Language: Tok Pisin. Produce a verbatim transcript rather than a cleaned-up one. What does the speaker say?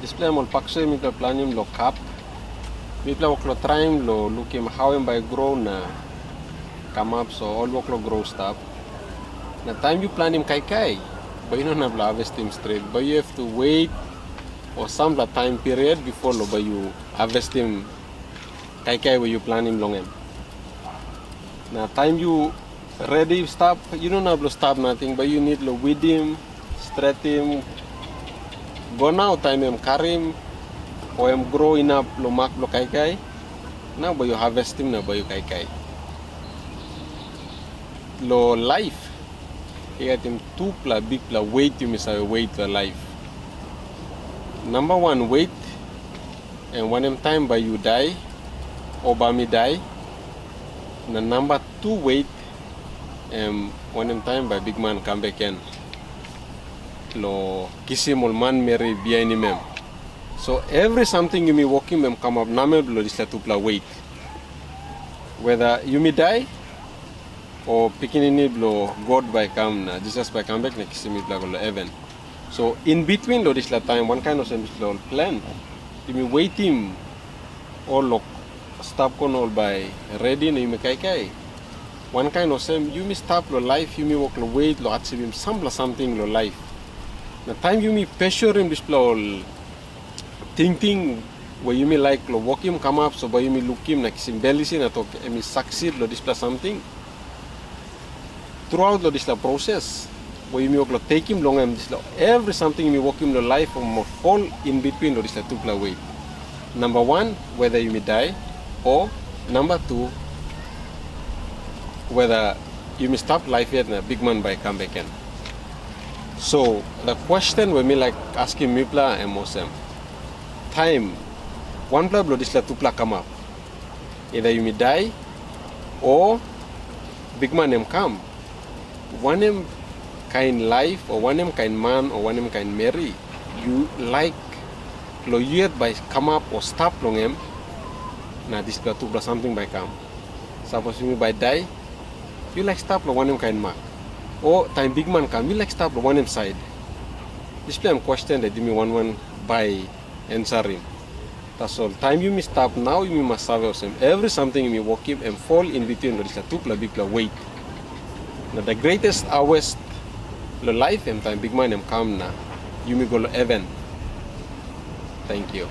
Dispela em ol pakso mipela planim long kap. Mipela wok long traim long lukim hau em bai i gro na kamap, so ol wok long gro stap. Na taim yu planim kaikai, bai yu no inap long harvestim stret. Bai yu have to wait o sampela taim period bipo long bai yu harvestim kaikai we yu planim long em. Na taim yu redi stap, yu no inap long stap nating, bai yu nid long widim, stretim, go nau taim em karim, o em gro inap long mak bilong kaikai, nau bai yu harvestim na bai yu kaikai. Long laip, i gat tupela bikpela wet yumi save wet long laip. Namba wan wet, em wanem taim bai yu dai, o bai mi dai, na namba tu wet, em wanem taim bai bikman kam bek gen long kisim ol manmeri bihainim em. So, evri samting yumi wokim em kamap namel bilong dispela tupela wet. Weda yumi dai, o Pikinini bilong God bai kam na Jisas bai kam bek na kisim mipela go long heven. So, in between long dispela taim, wankain olsem dispela ol plant, yumi wetim ol long stap kon ol bai redi na yumi kaikai. Wankain olsem, yumi stap long laip, yumi wok long wet long achivim sampela samting long laip. Na taim yumi pesurim dispela ol tingting we yumi laik long wokim kamap, so bai yumi lukim na kisim bel isi na tok em i saksid long dispela samting. Truaut long dispela proses, we yumi wok long tekim long em dispela evri samting yumi wokim long laip, em fol in between long dispela tupela wet. Namba wan, weda yumi dai, o namba tu, weda yumi stap laip yet na bikman bai i kam bek gen. So, the question we mi laik askim mipela em olsem, taim wanpela bilong dispela tupela kamap, either yumi dai, o bikman em kam, wanem kain laip, o wanem kain man, o wanem kain meri yu laik long yu yet bai kamap o stap long em, na dispela tupela samting bai kam? Sapos yumi bai dai, yu laik stap long wanem kain mak? O taim bikman kam, yu laik stap long wanem sait? Dispela em question dat yumi wan wan bai ensarim. Tasol taim yumi stap nau, yumi mas save olsem, evri samting yumi wokim em fol in between long dispela tupela bikpela wet. Na the greatest harvest long laip em taim bikman em kam na yumi go long heven. Thank you.